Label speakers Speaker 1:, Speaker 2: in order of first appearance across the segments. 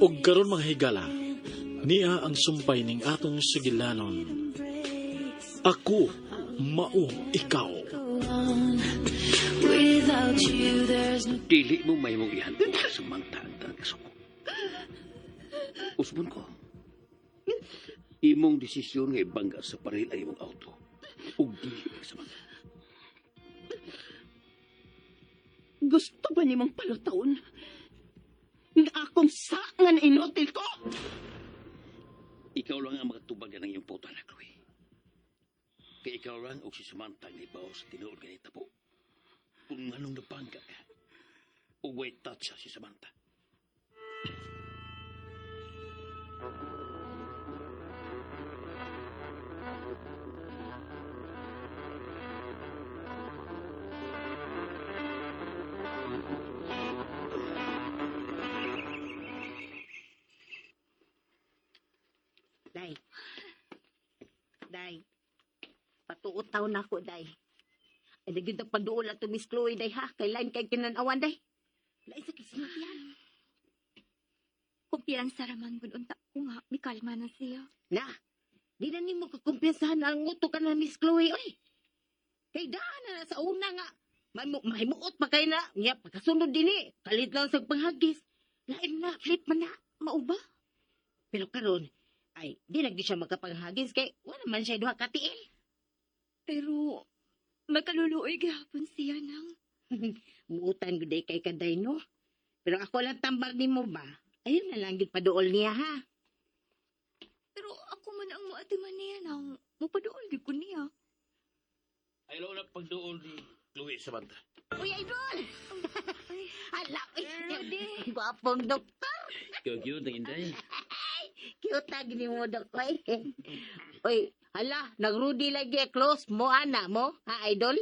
Speaker 1: Og karon, mga higala, niya ang sumpay ning atong sugilanon. Ako mao ikaw.
Speaker 2: Without you, there's no
Speaker 3: Dili mo may mong ihandog sa Samantha ang tanang kasuko. Usbon ko. Imong desisyon nga ibangga sa paril ang imong auto. Ug dili ka Samantha.
Speaker 4: Gusto ba nimong palutawon nga akong sa nga inutil ko?
Speaker 3: Ikaw lang ang makatubag ng iyong puta na, Chloe. Kay ikaw lang og si Samantha ang ibaw sa tinuod nga nitabo. Kung anong nabangga ka, ug way touch si Samantha.
Speaker 5: Day. Day. Patuot taon na ako, Day. Ay, nagyud na paduol ato, Miss Chloe, Day, ha? Kay lain kay kinanawan, Day. Lain sa kisintian.
Speaker 6: Kumpiyansa raman gud unta ko nga mikalma na siya.
Speaker 5: Na, di na nimo kakumpiyansahan ang uto ka na, Miss Chloe, oy. Kay daan na na sa una nga. Mahimuot pa kay na. Nya, pagkasunod din eh. Kalit lang sa panghagis. Lain na, flip man na.
Speaker 6: Mao ba?
Speaker 5: Pero karon ay, di na gyud siya magkapanghagis kay wala man siya duha ka tiil.
Speaker 6: Pero makaluluoy gihapon siya nang.
Speaker 5: Muutan gud kay kaday, no? Pero ako lang tambal nimo ba? Ayun na lang gyud paduol niya, ha.
Speaker 6: Pero ako man ang moatiman niya nang mopaduol gyud ko niya.
Speaker 3: Ayaw na pagduol ni Chloe, Samantha.
Speaker 5: Uy, idol! Hala, uy,
Speaker 6: Rudy.
Speaker 5: Gwapong doktor.
Speaker 3: Ikaw gyud ang inday.
Speaker 5: Cute na gini mo, dok. Uy, uy, hala, nag-Rudy lagi close mo, ana mo, ha, idol?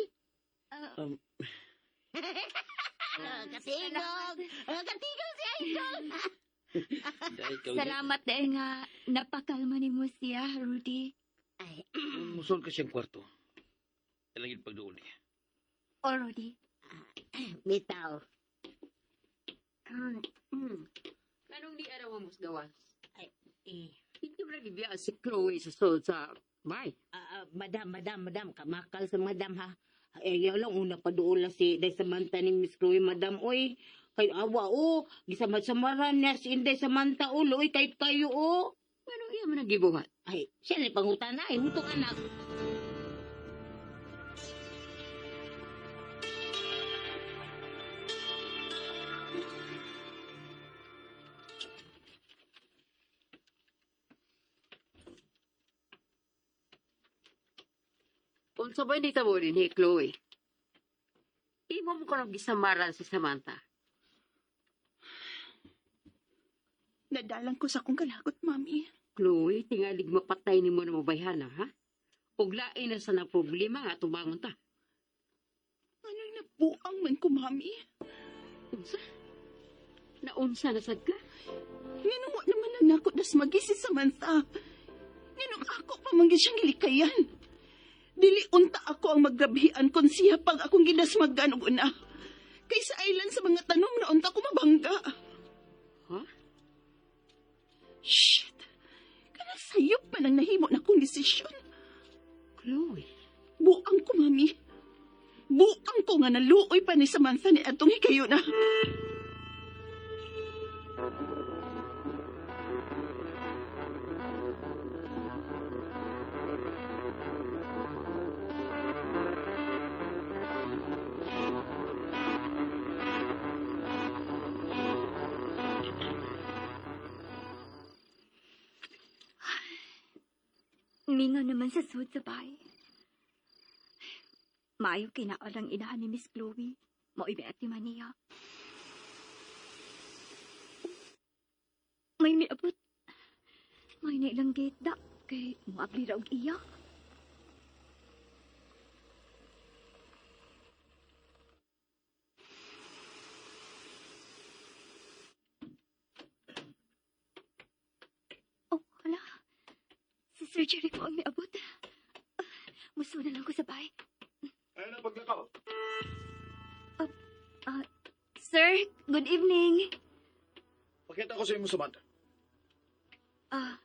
Speaker 5: Katingog! Katingog si idol!
Speaker 3: Inday, ikaw gyud.
Speaker 6: Salamat dahil nga napakalma nimo siya, Rudy.
Speaker 5: Ay,
Speaker 3: Musol ka siyang kwarto. Ilang gyud pagduol niya.
Speaker 6: O Rudy.
Speaker 5: Bitaw.
Speaker 7: Anong di araw mo gawas?
Speaker 5: Eh,
Speaker 7: Hindi mo nagibiya si Chloe sa sulod sa bay.
Speaker 5: Madam, madam, madam, kamakal sa madam, ha. Eh, yaw lang, una pa doon lang si Day Samantha ni Miss Chloe, madam, oy. Kay awa, oh. Gisamad-samaran niya si Inday Samantha, oh. Luoy, kahit kayo, oh.
Speaker 7: Anong iya mo nagibuhat?
Speaker 5: Ay, siya na pangutan na, ay, hutok anak.
Speaker 7: Unsa ba ni tabo ni Chloe? Imo mo kanang gisamaran si Samantha.
Speaker 4: Nadalang ko sa akong kalagot, Mami.
Speaker 7: Chloe, tingalig mapatay nimo na mabayhana, ha? Ug lain na sa na problema nga tubangon ta.
Speaker 4: Anong nabuang man ko, Mami?
Speaker 7: Unsa? Naunsa na sad ka?
Speaker 4: Nganong wa naman na nako dasmagi si Samantha. Nganong ako pa man gyud siyang gilikayan. Dili unta ako ang maggrabhian kon siya pag akong gidasmagan og una. Kay sa island sa mga tanom na unta ko mabangga.
Speaker 7: Ha?
Speaker 4: Shit! Kana sayop man ang nahimo na kong desisyon.
Speaker 7: Chloe,
Speaker 4: Buang ko, Mami. Buang ko nga naluoy pa ni Samantha ni atong hikayo na.
Speaker 6: Mingaw naman sa sud sa bahay. Maayo kinaalang inahan ni Miss Chloe. Mao'y atiman niya. May miabot. May nailang gate da. Kay muabli ra og iya. Oh, hala. Si Sir Jericho ang miabot. Muso na lang ko sa bahay.
Speaker 8: Ayun na paglakaw.
Speaker 6: Sir, good evening.
Speaker 8: Pakita ko sa imo, Samantha.
Speaker 6: Ah,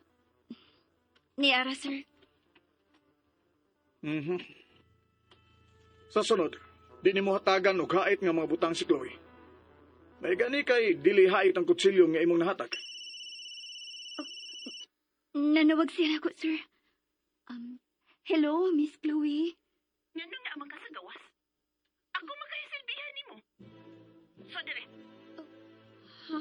Speaker 6: niara, sir.
Speaker 8: Sa sunod, di nimo hatagan og hait nga mga butang si Chloe. May gani kay dili hait ang kutsilyo nga imong nahatag.
Speaker 6: Nanawag siya ako, sir. Hello, Miss Chloe.
Speaker 4: Ngano nga man ka sa gawas? Ako makahisilbihan nimo. So dire.
Speaker 6: Ha?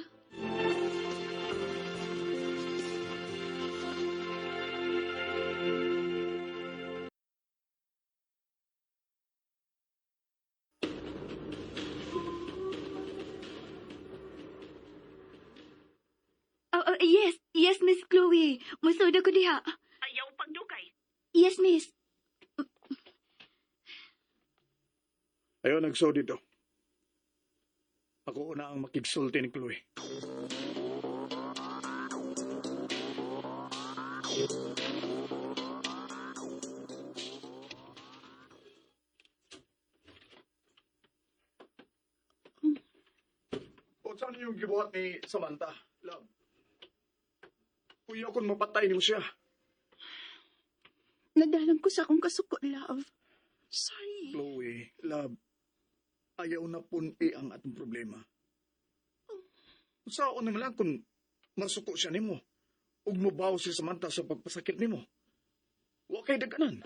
Speaker 6: Oh, yes, yes, Miss Chloe. Musuda ko diha.
Speaker 4: Ayaw pagdukay.
Speaker 6: Yes, miss.
Speaker 8: Ayaw nagso dito. Ako una ang makigsulti ni Chloe. O saan yung gibuhat ni Samantha, love? Kuya kung mapatay nimo siya.
Speaker 4: Nadalang ko sa akong kasuko, love. Sorry.
Speaker 8: Chloe, love, ayaw na punti ang atong problema. Saan naman lang kung masuko siya nimo ug mobaw si Samantha sa pagpasakit nimo. Wa kay daganan.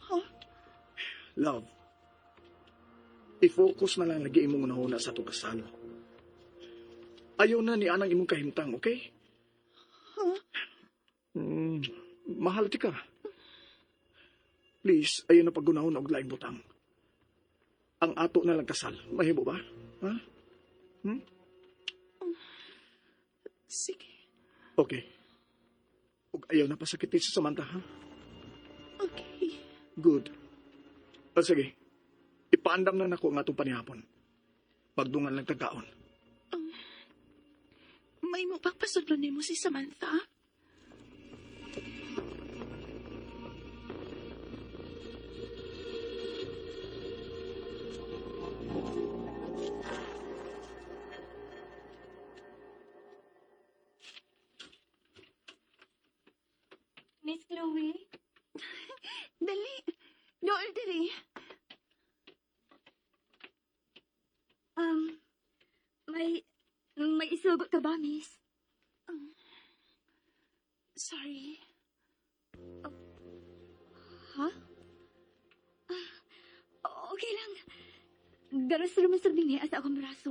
Speaker 4: Huh?
Speaker 8: Love, i-focus na lang lagi imong unahuna sa atong kasal. Ayaw na ni anang imong kahimtang, okay?
Speaker 4: Huh?
Speaker 8: Mahal ti ka. Please, ayaw na paggunahon og laing butang. Ang ato na lang kasal. Mahimo ba? Ha?
Speaker 4: Sige.
Speaker 8: Okay. Ug ayaw na pasakitin si Samantha, ha?
Speaker 4: Okay.
Speaker 8: Good. O sige. Ipaandam na nako ang atong panihapon. Pagdungan lang tagaon.
Speaker 4: May mo pagpasudlo nimo si Samantha?
Speaker 6: Miss Chloe?
Speaker 4: Dali. Dool dali.
Speaker 6: Um, may isugot ka ba, miss?
Speaker 4: Sorry.
Speaker 6: Ha? Ah, okay lang. Garos naman sa bini sa akong braso.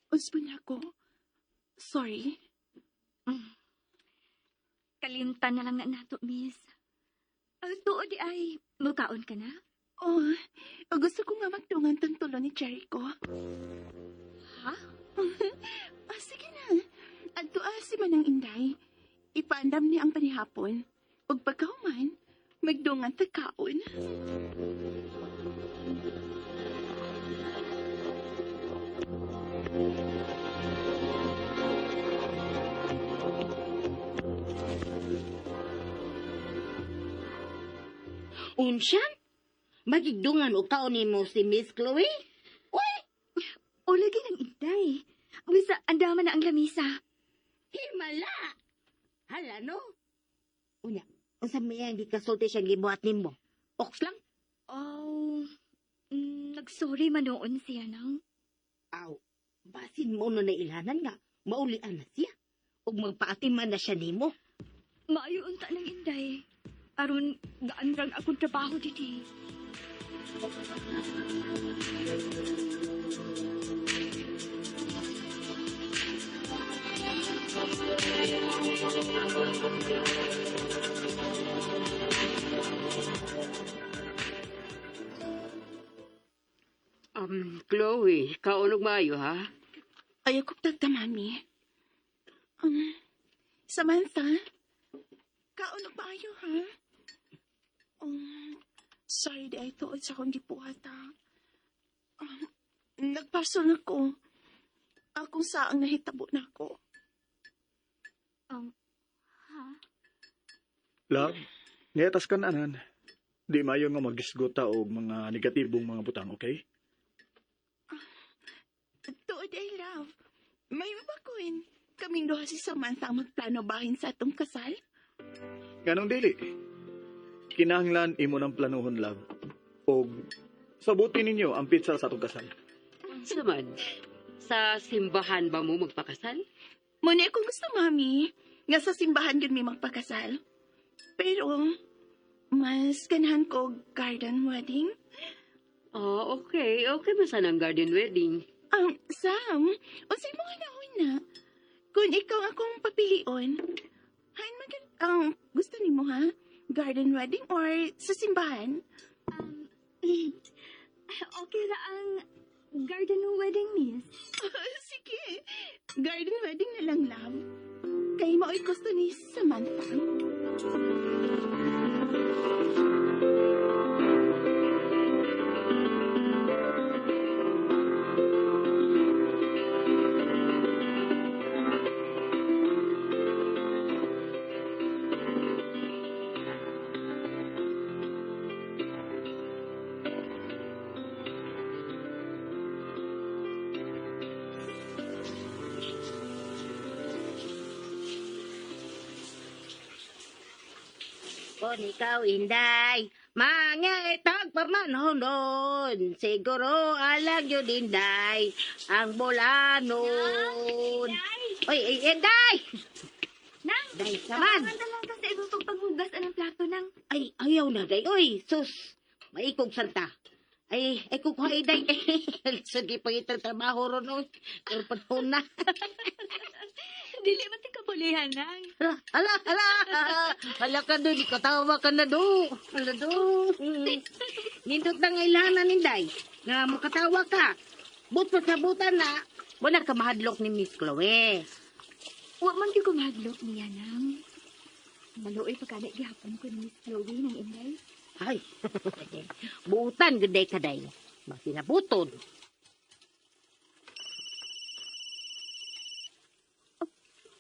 Speaker 4: Usbon ako. Sorry.
Speaker 6: Kalimtan na lang na nato, miss. Ang tuod di ay, mukaon ka na?
Speaker 4: Oh, gusto ko nga magtungan tang tulo ni Jericho.
Speaker 6: Ha?
Speaker 4: Ah, sige na. Adto si Manang Inday. Ipaandam niya ang panihapon. Ug pagkahuman, magdungan ta kaon.
Speaker 5: Unsa? Magigdungan og kaon nimo si Miss Chloe? Uy,
Speaker 6: O lagi ng Inday. Basta andama na ang lamisa.
Speaker 5: himala. Hala no. Unya, unsa may ang gikasulti siyang gibuhat nimo? Oks lang?
Speaker 6: Oh, nagsorry man noon siya nang.
Speaker 5: Aw, basin mo no na ilanan nga, maulian na siya. Ug magpaatiman na siya nimo.
Speaker 6: Maayo unta ng Inday. Aron gaan rang akong trabaho diti.
Speaker 7: Chloe, kaon og maayo ha?
Speaker 4: Ayaw ko tagta, Mami. Samantha, kaon og maayo, ha? Sorry di ay tuod sa akong gibuhat, ha? Nagparson ako. Akong saang nahitabo na ako.
Speaker 6: Ha?
Speaker 8: Love, niatas ka na anan. Di mayo nga magisgota og mga negatibong mga butang, okay?
Speaker 4: Tuod ay, love. May mabakuin. Kaming duha si Samantha ang magplano bahin sa atong kasal?
Speaker 8: Ganong dili. Kinahanglan imo ng planuhon, love. Og sabuti ninyo ang pizza sa atong kasal.
Speaker 7: Unsa man? Sa simbahan ba mo magpakasal?
Speaker 4: Muna akong gusto, Mami. Nga sa simbahan yun may magpakasal. Pero, mas ganahan ko garden wedding.
Speaker 7: Oh, okay. Okay man sana ang garden wedding.
Speaker 4: Sam, unsay mga naon na? Kung ikaw akong papilion, hain man gyud ang gusto nimo ha? Garden wedding or sa simbahan?
Speaker 6: Okay ra ang garden wedding, miss.
Speaker 4: Sige, garden wedding na lang, love. Kay mao'y gusto ni Samantha.
Speaker 5: Kung ikaw, Inday, mangetag pamanhonon. Siguro alam yun, Inday, ang bolanon. Oy, ay, Inday!
Speaker 6: Nang!
Speaker 5: Day, saman!
Speaker 6: Tabangan lang ka sa imong pagpanghugas anang plato nang.
Speaker 5: Ay, ayaw na, Day. Oy, sus, maikog santa. Ay, ay, kukuha, Inday. Sige, pangitang trabaho ron, oy. Pero panahon na.
Speaker 6: Dili man ti kapulihan nang.
Speaker 5: Ala, ala, ala. Ala ka doon, ikatawa ka na do. Ala do. Nindot na nga ilahanan, Inday. Nga makatawa ka. But pasabutan na. Wala ka mahadlok ni Miss Chloe.
Speaker 6: Wa man gyud ko mahadlok niya nang. Maluoy pa kana gihapon ko ni Miss Chloe nang Inday.
Speaker 5: Ay, buutan, gede ka, day. Masinabuton.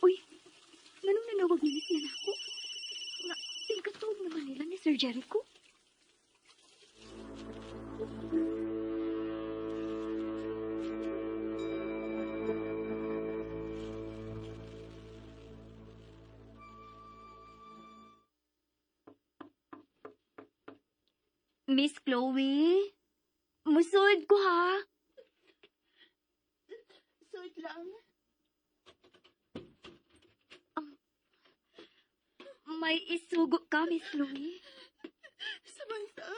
Speaker 6: Uy, nganong nanawag ni Miss yan ako? Nga, tingkatuog naman nila ni Sir Jericho. Miss Chloe, musod ko ha.
Speaker 4: Sweet lang.
Speaker 6: May isugo ka, Miss Chloe.
Speaker 4: Samantha,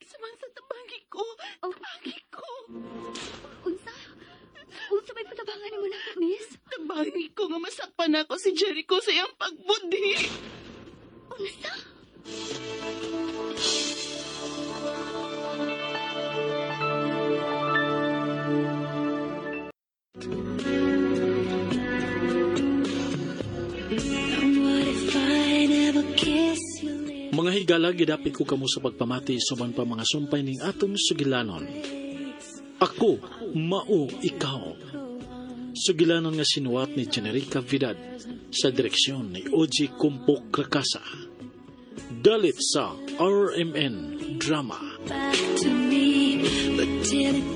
Speaker 4: Samantha, tabangi ko.
Speaker 6: Oh.
Speaker 4: Tabangi ko.
Speaker 6: Unsa? Unsa may patabangan nimo na, Miss?
Speaker 4: Tabangi ko nga masakpan ako si Jericho sa iyang pagbudi.
Speaker 6: Unsa?
Speaker 1: Mga higala, gidapit ko kamo sa pagpamati sa uban pa mga sumpay ning atong sugilanon. Ako, mao ikaw. Sugilanon nga sinuwat ni Generica Vidad sa direksyon ni Oji Kumpok Rakasa. Dalit sa RMN Drama.
Speaker 2: Back to me, but till it